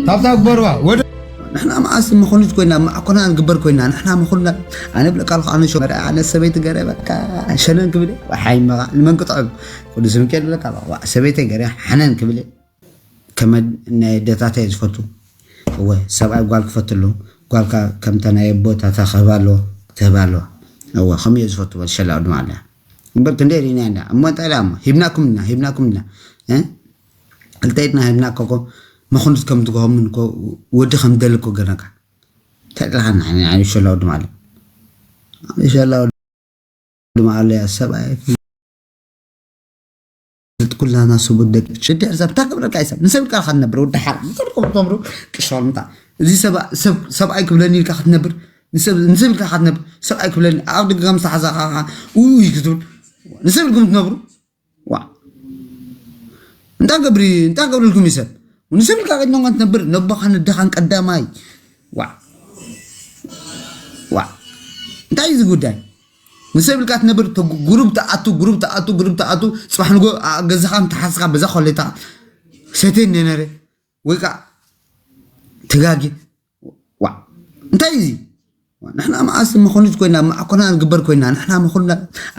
ታብታ ግበርዋ ወደ ንሕና መዓስ መኾንት ኮይና ማዕኮና ንግበር ኮይና ንሕና መኾንና ኣነ ብለካ ኣለኹ ኣነ ሸመረ ኣነ ሰበይቲ ገረ በቃ ሸነን ክብል ሓይ መኻ ንመን ክጥዕም ቅዱስ ሚካኤል ብለካ ኣለኹ ሰበይቲ ገረ ሓነን ክብል ከመ ናይ ደታታ ዝፈቱ እወ ሰብኣይ ጓል ክፈትሉ ጓልካ ከምታ ናይ ኣቦታታ ክህባ ኣለዎ ክትህባ ኣለዋ እወ ከምኡ ዝፈቱ በል ሸላ ድማ ኣለ እምበር ክንደይ ርኢና ኢና እሞ እንታይ ኢላ እሞ ሂብናኩምና ሂብናኩምና እ ክልተ ኢድና ሂብናካ እኮ መኹንት ከም ትገሆምን እኮ ወዲ ከም ደሊ እኮ ገረካ እንታይ ኢልካ ንዓኒ ንዓኒ ሸላ ወዲ ማለት ሸላ ወዲ ማለት ሰብኣይ ኩላና ስቡት ደቂ ሽድሕር ሰብ እንታይ ክብለካ ይሰብ ንሰብ ኢልካ ኢኻ ትነብር ወዲ ሓር ንሰብ ኢልኩም ትነብሩ ቅሻል ምታ እዚ ሰብኣይ ክብለኒ ኢልካ ክትነብር ንሰብ ኢልካ ኢኻ ትነብር ሰብኣይ ክብለኒ ኣብ ደገ ከም ዝተሓዛኻ ውይ ክትብል ንሰብ ኢልኩም ትነብሩ ዋ እንታይ ገብሪ እንታይ ገብርልኩም ይሰብ ንሰብ ኢልካ ቀድሞም ትነብር ነቦኻን ኣደኻን ቀዳማይ ዋ ዋ እንታይ እዩ እዚ ጉዳይ ንሰብ ኢልካ ትነብር ጉሩብ ተኣቱ ጉሩብ ተኣቱ ጉሩብ ተኣቱ ፅባሕ ንጎ ገዛኻ እንተሓስኻ በዛ ኮሌታ ሰቴን ነነረ ወይ ከዓ ተጋጊ ዋ እንታይ እዚ ንሕና መዓስ መኾንት ኮይና ማዕኮና ንግበር ኮይና ንሕና መኾንና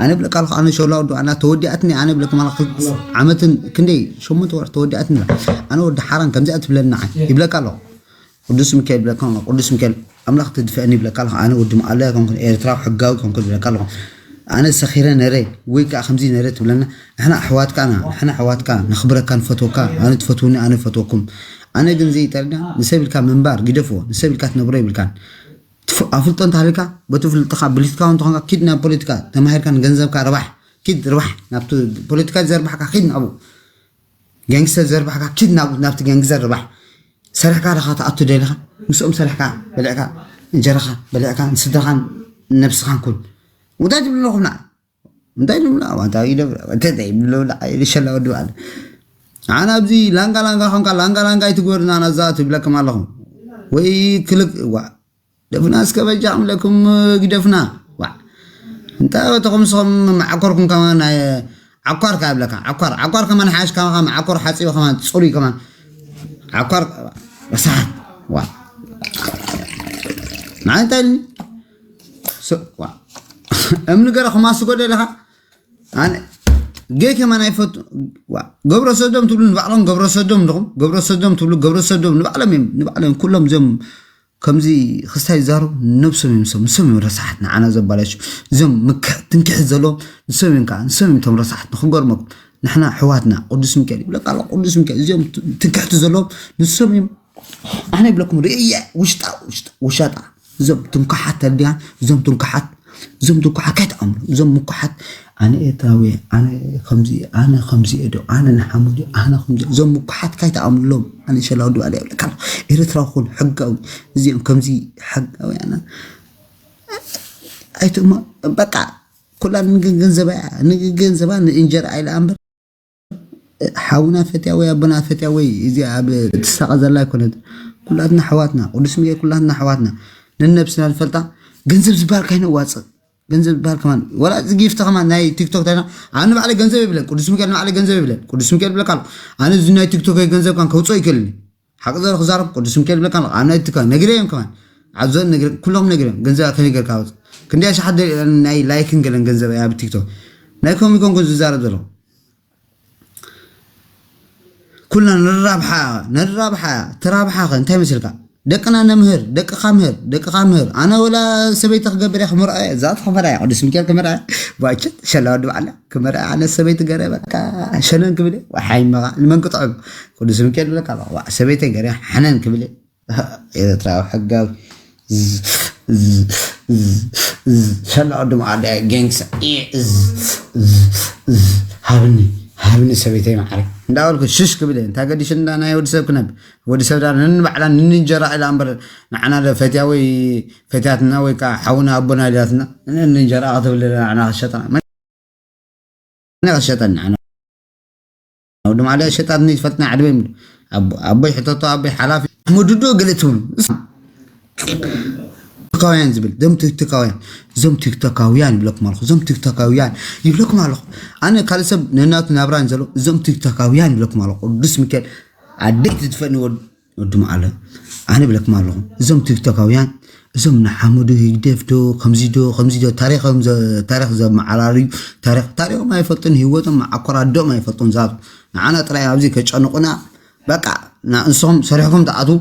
ኣነ ብለካ ኣለኹ ኣነ ሸውላ ወዱ ኣና ተወዲኣትኒ ኣነ ብለኩም ኣላ ዓመትን ክንደይ ሸሞንተ ወርሒ ተወዲኣትኒ ኣነ ወዲ ሓራን ከምዚኣ ትብለና ይብለካ ኣለኹ ቅዱስ ሚካኤል ይብለካ ኣሎ ቅዱስ ሚካኤል ኣምላኽ ትድፍአኒ ይብለካ ኣለኹ ኣነ ወዲ መዓለያ ከምኩን ኤርትራዊ ሕጋዊ ከምኩን ይብለካ ኣለኹ ኣነ ሰኺረ ነረ ወይ ከዓ ከምዚ ነረ ትብለና ንሕና ኣሕዋትካ ኢና ንሕና ኣሕዋትካ ነኽብረካ ንፈትወካ ኣነ ትፈትውኒ ኣነ ፈትወኩም ኣነ ግን ዘይተርዳ ንሰብ ኢልካ ምንባር ግደፍዎ ንሰብ ኢልካ ትነብሮ ይብልካን ኣፍልጦ እንተሃልካ በቲ ፍልጥኻ ብሊትካ እንተኾንካ ኪድ ናብ ፖለቲካ ተማሂርካ ንገንዘብካ ርባሕ ኪድ ርባሕ ናብቲ ፖለቲካ ዘርባሕካ ኪድ ናብኡ ጋንግስተር ዘርባሕካ ኪድ ናብኡ ናብቲ ጋንግስተር ርባሕ ሰሪሕካ ዳኻ ትኣቱ ደሊኻ ምስኦም ሰሪሕካ በሊዕካ እንጀራኻ በሊዕካ ንስድራኻን ነብስኻን ኩን እንታይ ትብሉ ኣለኹም ንዓይ እንታይ ትብሉ ኣዋንታ ይደብረ እንታይ እንታይ ይብሉ ንዓይ ልሸላ ወዲ በዓል ኣነ ኣብዚ ላንጋ ላንጋ ኾንካ ላንጋ ላንጋ ኣይትግበርና ናዛ ትብለኩም ኣለኹም ወይ ክልክ ዋ ደፍና እስከ በጃኹም ለኩም ግደፍና ዋ እንታይ ወተኹም ስኹም መዓኮርኩም ከማን ናይ ዓኳር ካብ ለካ ዓኳር ዓኳር ከማን ሓሽ ከማ ከማ ዓኮር ሓጺብ ከማን ጽሩይ ከማን ዓኳር ረሳሓት ዋ ናይ እንታይ ዋ እምኒ ገረ ከማን ስጎደ ለኻ ኣነ ገይ ከማን ኣይፈቱ ገብረ ሰዶም ትብሉ ንባዕሎም ገብረ ሰዶም ንኹም ገብረ ሰዶም ትብሉ ገብረ ሰዶም ንባዕሎም እዮም ንባዕሎም ኩሎም እዚኦም ከምዚ ክስታይ ይዛረቡ ነብሶም እዮም ሰብ ንሶም እዮም ረሳሓት ንዓና ዘባላሹ እዞም ምክሕ ትንክሕት ዘለዎም ንሶም እዮም ከዓ ንሶም እዮም እቶም ረሳሓት ንክገርመኩም ንሕና ኣሕዋትና ቅዱስ ሚካኤል ይብለካ ኣሎ ቅዱስ ሚካኤል እዚኦም ትንክሕቲ ዘለዎም ንሶም እዮም ኣነ ይብለኩም ርእየ ውሽጣ ውሽጣ ውሻጣ እዞም ትንኩሓት ተርዲያን እዞም ትንኩሓት እዞም ትንኩሓት ካይተኣምሩ እዞም ምኩሓት ኣነ ኤርትራዊ ኣነ ከምዚ ኣነ ከምዚ ዶ ኣነ ንሓሙዲ ኣነ ከምዚ እዞም ምኩሓት ካይተኣምሩሎም ኣነ ሸላው ድባል ይብለካ ኤርትራዊ ኩን ሕጋዊ እዚኦም ከምዚ ሕጋዊ ኣነ ኣይትሞ በቃ ኩላ ንግግን ዘባያ ንግግን ዘባ ንእንጀራ ኣይላ እምበር ሓውና ፈትያ ወይ ኣቦና ፈትያ ወይ እዚ ኣብ ትሳቐ ዘላ ኣይኮነት ኩላትና ኣሕዋትና ቅዱስ ሚካኤል ኩላትና ኣሕዋትና ነነብስና ዝፈልጣ ገንዘብ ዝበሃል ካይነዋፅእ ገንዘብ ዝበሃል ከማን ወላ እዚ ጊፍት ከማን ናይ ቲክቶክ ታይና ኣነ ባዕለ ገንዘብ ይብለን ቅዱስ ሚካኤል ንባዕለ ገንዘብ ይብለን ቅዱስ ሚካኤል ይብለካ ኣሎ ኣነ እዚ ናይ ቲክቶክ ገንዘብ ካን ከውፅኦ ይክእልኒ ሓቂ ዘረ ክዛረብ ቅዱስ ሚካኤል ይብለካ ኣሎ ኣብ ናይ ቲክቶክ ነግረዮም ከማን ዓዞን ነግረ ኩሎም ነግረዮም ገንዘብ ከነገርካ ወፅ ክንደይ ሸሓት ናይ ላይክን ገለን ገንዘብ ኣብ ቲክቶክ ናይ ኮም ይኮንኩ ዝዛረብ ዘለኹ ኩልና ንራብሓ ንራብሓ ተራብሓ ከ እንታይ መስልካ ደቅና ነምህር ደቅኻ ምህር ደቅኻ ምህር ኣነ ወላ ሰበይቲ ክገብር እየ ክምርዖ እየ እዛ ተኸፈራ እያ ቅዱስ ሚካኤል ክምርዐ ባቸት ሸላ ወዲ በዓላ ክምርዐ ኣነ ሰበይቲ ገረ በቃ ሸነን ክብል እየ ዋሓይ መኻ ንመን ክጥዕም ቅዱስ ሚካኤል ብለካ ሰበይቲ ገረ ሓነን ክብል እየ ኤርትራዊ ሕጋዊ ሸላ ቅድም ኣደ ጌንግስ ሃብኒ ሃብኒ ሰበይተይ ማዕረ እንዳበልኩ ሽሽ ክብል እየ እንታይ ገዲሽ እንዳ ናይ ወዲ ሰብ ክነብ ወዲ ሰብ ዳ ነንባዕላ ንንጀራ ኢላ እምበር ንዓና ዶ ፈትያ ወይ ፈትያትና ወይ ከዓ ሓውና ኣቦና ኢላትና ነንጀራ ክትብል ንዓና ክሸጠና ኣነ ሸጠኒ ኣነ ወዲ ማዕለ ሸጣትኒ ይፈልጥና ዓድበ ይምሉ ኣቦይ ሕተቶ ኣቦይ ሓላፊ መድዶ ገለ ትብሉ ቲክቶካውያን ዝብል፣ እዞም ቲክቶካውያን፣ እዞም ቲክቶካውያን ይብለኩም ኣለኹ፣ እዞም ቲክቶካውያን ይብለኩም ኣለኹ። ኣነ ካልእ ሰብ ነናቱ ናብራን ዘሎ፣ እዞም ቲክቶካውያን ይብለኩም ኣለኹ። ቅዱስ ሚካኤል ኣደይ ትድፈእኒ ወድ-፣ ወዲ መዓለ። ኣነ ይብለኩም ኣለኹ፣ እዞም ቲክቶካውያን፣ እዞም ንሓመዱ ህግደፍ ዶ፣ ከምዚ ዶ፣ ከምዚ ዶ፣ ታሪኾም ዘ-፣ ታሪኽ ዘመዓራርዩ፣ ታሪኽ፣ ታሪኾም ኣይፈልጡን፣ ህይወቶም መዓኮር ኣዶም ኣይፈልጡን። ዛቱ ንዓና ጥራይ ኣብዚ ከጨንቑና፣ በቃ፣ ና-፣ ንስኹም ሰሪሕኩም ትኣትዉ፣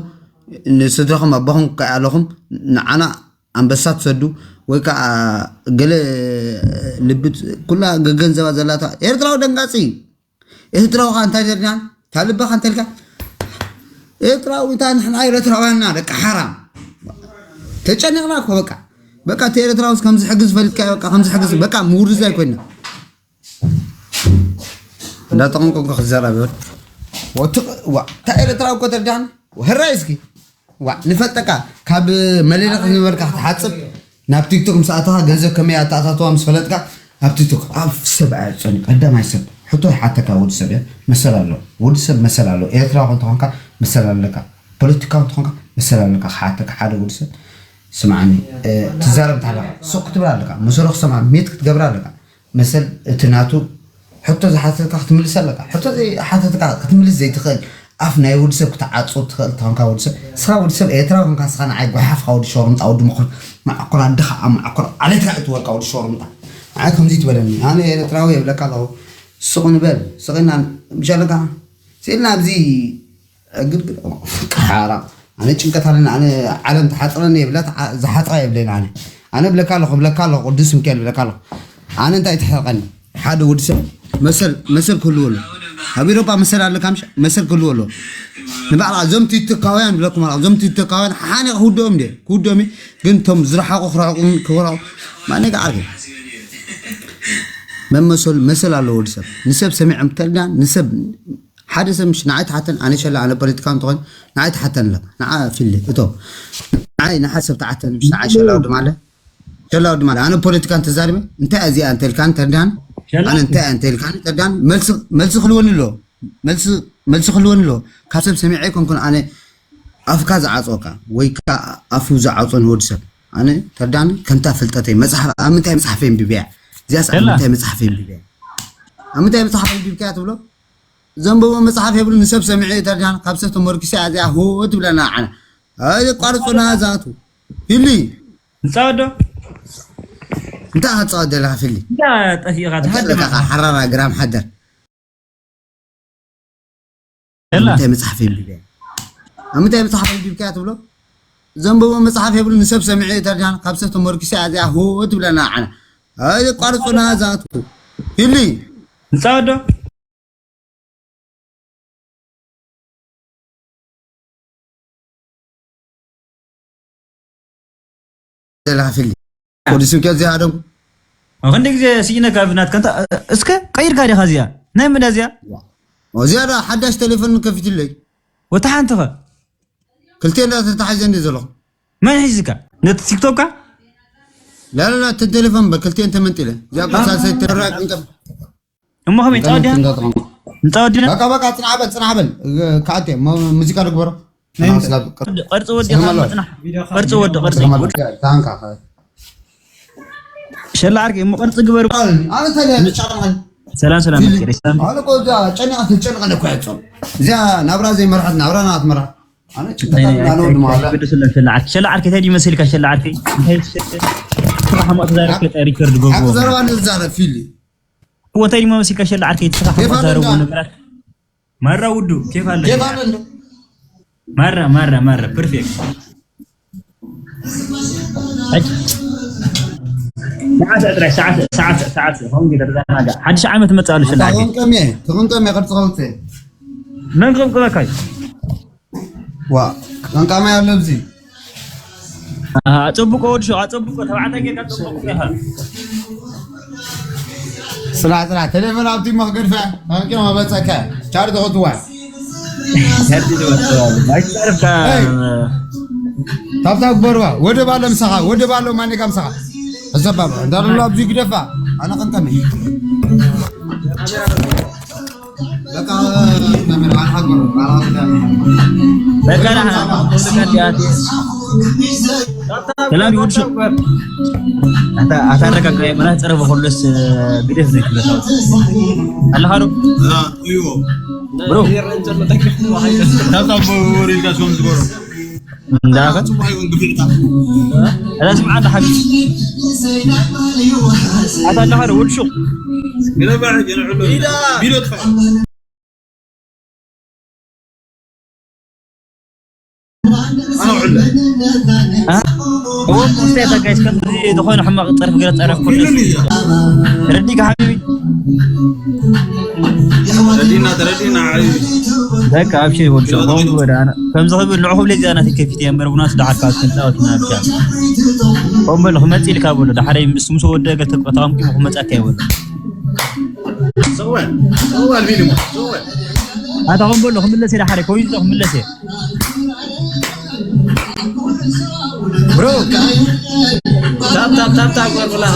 ንስድራኹም ኣባኹም ከኣ ኣለኹም፣ ንዓና ኣንበሳ ትሰዱ፣ ወይ ከኣ ገለ ልቢ ት-፣ ኩላ ገ-፣ ገንዘባ ዘላታ ኤርትራዊ ደንጋጺ እዩ። ኤርትራዊ ከኣ እንታይ ደርዳን? ካብ ልብኻ እንተልካ፣ ኤርትራዊ እንታይ ንሕና ኤርትራውያን ኢና፣ ደቂ ሓራም። ተጨኒቕና እኮ በቃ። በቃ፣ እቲ ኤርትራውስ ከምዚ ሕግዝ ፈልጥካ፣ በቃ፣ ከምዚ ሕግዝ፣ በቃ፣ ምውርዝ ኣይኮይና። እንዳጠቐምቆምካ ክዛረብ ይብል። ወትቕ-፣ ዋ፣ እንታይ ኤርትራዊ እኮ ተርዳን? ህራይ እስኪ። ዋ፣ ንፈልጠካ፣ ካብ መለለኽ ዝነበርካ ክትሓጽብ፣ ናብ ቲክቶክ ምስ ኣተኻ፣ ገንዘብ ከመይ ኣተኣታተዋ ምስ ፈለጥካ፣ ኣብ ቲክቶክ፣ ኣብ ሰብ ኣየጽዕን፣ ቀዳማይ ሰብ፣ ሕቶ ይሓተካ፣ ወዲ ሰብ እያ፣ መሰል ኣሎ። ወዲ ሰብ መሰል ኣሎ። ኤርትራዊ እንተኾንካ፣ መሰል ኣለካ። ፖለቲካዊ እንተኾንካ፣ መሰል ኣለካ። ክሓተካ ሓደ ወዲ ሰብ፣ ስምዓኒ፣ እ፣ ትዛረብ እንተሃለኻ፣ ሱቕ ክትብል ኣለካ። መሰሉ ክሰምዓ፣ ሜት ክትገብር ኣለካ። መሰል እቲ ናቱ ሕቶ ዝሓተትካ ክትምልስ ኣለካ። ሕቶ ዘይሓተትካ ክትምልስ ዘይትኽእል፣ ኣፍ ናይ ወዲ ሰብ ክትዓጹ ትኽእል ተኾንካ ወዲ ሰብ፣ ንስኻ ወዲ ሰብ ኤርትራዊ ኮንካ፣ ንስኻ ንዓይ ጓሓፍካ ወዲ ሸርሙጣ፣ ወዲ መኾን፣ መዓኮር ኣድኻ ኣብ መዓኮር ዓሌትካ እትወልካ ወዲ ሸርሙጣ። ንዓይ ከምዚ ትበለኒ፣ ኣነ ኤርትራዊ የብለካ ኣለኹ። ስቕ ንበል፣ ስቕ ኢልና፣ ምሽ ኣለካ? ስቕ ኢልና ኣብዚ እግርግር፣ ሓራ። ኣነ ጭንቀት ኣለኒ፣ ኣነ ዓለም ትሓጽረኒ የብላ፣ ትዓ-፣ ዝሓጽራ የብለይን ኣነ። ኣነ ብለካ ኣለኹ፣ ብለካ ኣለኹ፣ ቅዱስ ሚካኤል ብለካ ኣለኹ። ኣነ እንታይ ትሕርቀኒ? ሓደ ወዲ ሰብ መሰል፣ መሰል ክህልዎ ኣሎ። ኣብ ኤውሮጳ መሰል ኣለካ ምሽ? መሰል ክህልዎ ኣሎ። ንባዕላ እዞም ቲክቶካውያን ብለኩም ኣለኹ፣ እዞም ቲክቶካውያን ሓሓኒ ክውድኦም እንዴ? ክውድኦም እየ። ግን እቶም ዝረሓቑ ክረሕቑ፣ ክረሕቑ፣ ማነጋ ዓርኪ። መመሰል፣ መሰል ኣለዎ ወዲ ሰብ። ንሰብ ሰሚዖም ተርዳን፣ ንሰብ ሓደ ሰብ ምሽ ንዓይ ትሓተን፣ ኣነ ሸላ፣ ኣነ ፖለቲካ እንተኾይኑ፣ ንዓይ ትሓተን ኣለካ። ንዓ ፊሊ፣ እቶ። ንዓይ ንሓደ ሰብ ትሓተን፣ ምሽ ንዓይ ሸላ ወዲ ማለ። ሸላ ወዲ ማለ። ኣነ ፖለቲካ እንተዛሪበ፣ እንታይ እዚኣ እንተልካን ተርዳን? ሸላ ኣነ እንታይ እንተልካን ተርዳን? መልሲ፣ መልሲ ክልወኒ ኣሎ። መልሲ፣ መልሲ ክልወኒ ኣሎ። ካብ ሰብ ሰሚዐ ኣይኮንኩን ኣነ ኣፍካ ዝዓጾካ፣ ወይ ከኣ ኣፉ ዝዓጾ ንወዲ ሰብ። ኣነ ተርዳን ከምታ ፍልጠተይ መጽሓፍ፣ ኣብ ምንታይ መጽሓፍ የንብብያ? እዚኣስ ኣብ ሸላ። ምንታይ መጽሓፍ የንብብያ? ኣብ ምንታይ መጽሓፍ ኣንቢብካያ ትብሎ? ዘንበቦ መጽሓፍ የብሉ ንሰብ ሰሚዑ ተርዳን ካብ ሰብ ተመርኪሰ ኣዚኣ ሆ ትብለና ዓና። ኣይ ቋርጹና ዛቱ። ፊሊ። ንጻወት ዶ? እንታይ ክትጻወት ዘለኻ ፊሊ? እንዳ ጠፊእኻ እንታይ ትሓድም ኣለኻ? ሓራራ ግራም ሓደር። ሸላ። ኣብ ምንታይ መጽሓፍ የንቢብያ? ኣብ ምንታይ መጽሓፍ ኣንቢብካያ ትብሎ? ዘንበቦ መጽሓፍ የብሉ ንሰብ ሰሚዑ ተርዳን ካብ ሰብ ተመርኪሰ ኣዚኣ ሆ ትብለና ዓና። ኣይ ቋርጹና ዛቱ። ፊሊ። ንጻወት ዶ? ዘለካ ፊሊ። ወዲ ስብከት ዘይሃደምኩ። ኣብ ክንደይ ግዜ ስኢነካ ብናትካ እንታ፣ እስከ ቀይርካ ዲኻ እዚኣ? ናይ መን እያ እዚኣ? እዚኣ ዳ ሓዳሽ ቴሌፎን ከፊትለይ። ወታ ሓንቲ ኸ? ክልቴ እንዳ ተታሒዘ እንዲ ዘለኹ። መን ሒዝካ? ነቲ ቲክቶክካ? ላላላ፣ እቲ ቴሌፎን በ ክልቴ እንተመንጢለ። እዚኣ እኮ ሳልሰይ ተራ ቅንጠብ። እሞ ከመይ ጻወት ዲና? እንዳጠቐምኩ። ንጻወት ዲና? በቃ፣ በቃ፣ ጽናሕ በል፣ ጽናሕ በል። እ፣ ከኣቴ፣ ሞ-፣ ሙዚቃ ዶ ግበሮ? ናይ ምንታይ? ማስላብ ቅር-፣ ቅርጺ ወዲ ጽናሕ በል። ጽናሕ። ቅርጺ ወዲ፣ ቅርጺ። ጽናሕ በል። ታንካ፣ ከ-፣ ሸላ ዓርከይ፣ እሞ ቅርጺ ግበር። ኣነ እንታይ ትጨነቐኒ? ሰላም፣ ሰላም፣ ፊሊ። መቀሬ፣ ሰላም። ኣነ እኮ እዛ ጨኒቓ ትጨንቐኒ እኮ እያ፣ ጾም። እዚኣ ናብራ ዘይመርሓት፣ ናብራ ናት መርሓት። ኣነ ጭንቀት ናይ፣ ኣለኒ፣ ኣነ ናይ፣ ወዲ መሃላ። ግዲ ስለ ሸላ ዓርከይ። ሸላ ዓርከይ፣ እንታይ ድዩ መሲልካ ሸላ ዓርከይ? እንታይ ትሸ-፣ ስራሕ ማእቶ ዛረብ ከ ሪከርድ ገብርዎ። ሓቂ ዘረባ ንዛረብ፣ ፊሊ። እዎ፣ እንታይ ድዩ መሲልካ ሸላ ዓርከይ? ስራሕ ኬፍ ማእቶ ኣለ ዛረብ እንዳ? ነገራት። ማራ ውዱ፣ ኬፍ ኣለ ኬፍ እንዳ? ኣለ እንዳ? ማራ፣ ማራ፣ ማራ፣ ፐርፌክት። ኣይ። ሰዓት ጥራይ፣ ሰዓት፣ ሰዓት፣ ሰዓት፣ ሆን ጌታ ተዛናጋ። ሓድሽ ዓመት መጽእ ኣሎ ሸላ ዓርከይ። ተቐምቀም እየ፣ ተቐምቀም እየ፣ ቅርጺ ከውጽእ። መን ክቕምቀመካ እዩ? ዋ፣ ቀንቃማይ ኣሎ ኣብዚ። ኣሃ፣ ኣጸብቆ ወዲ ሸው፣ ኣጸብቆ፣ ተባዕታይ ጌርካ ኣጸብቆ ኢኻ። ጽናሕ፣ ጽናሕ፣ ቴሌፎን ኣብቲ እሞ ክገድፋ፣ ኣንኪ መበጸካ፣ ቻርጅ ተኸትዋ። ቻርጅ ተኸትዋ። ኣይትዛረብካ። ሄይ! ታብታብ ግበርዋ፣ ወደብ ኣሎ ምሳኻ፣ ወደብ ኣሎ ማን ጋ ምሳኻ። ሕሰብ ባባ፣ እንዳሎ ኣብዚ ግደፋ፣ ኣነ ቀንቃመይ። በቃ፣ በቃ፣ ደህና፣ ደህና፣ ደህና። ሰላም ይወድሱ። ኣታ ኣታ ረጋጋ የመና ጸረ በኮለስ ግደፍ ነው ይብለታው። ኣለኻ ዶ? እዎ። ብሮ። ታታ ወሪድካ ሶም ዝጎሮ። እንዳኸ ጽቡቅ ይሁን ግፊዕታ። ኣታ ስምዓ ኣታ ሓቢቢ። ኣታ ኣለኻ ዶ ወድሱ? ግለባ ገለዕሎ። ቢሎ ትፋ። ኣነ ውዕለ። እ? እዎ፣ እስቲ ኣታ ጋይስ፣ ከምዚ ዝኾነ ሕማቕ ጸርፊ ገለ ጸረፍኩ። ኢሉኒ እያ። ረዲካ ሓቢቢ። ተረዲና ተረዲና። ዓዩ። በቃ ኣብሽር ይወድሶ። ከምዚ ክብል ንዑ ክብለ እዚኣ ናተይ ከፊት እያ እምበር፣ ብናስ ደሓር ካብ ትንጻወት ኢና ብቻ። ከምበሎ ክመጽእ ኢልካ በሎ። ደሓረይ ምስ ምስ ወደ ገለ ተቋጣምኪ ክመጻካ ይበሎ። ሰወን ሰወን ቢልሞ ሰወን። ኣታ ከምበሎ ክምለስ እየ ደሓረይ፣ ኮይኑ ክምለስ እየ። ብሮ። ታፕ ታፕ ታፕ ታፕ ገርብላኻ።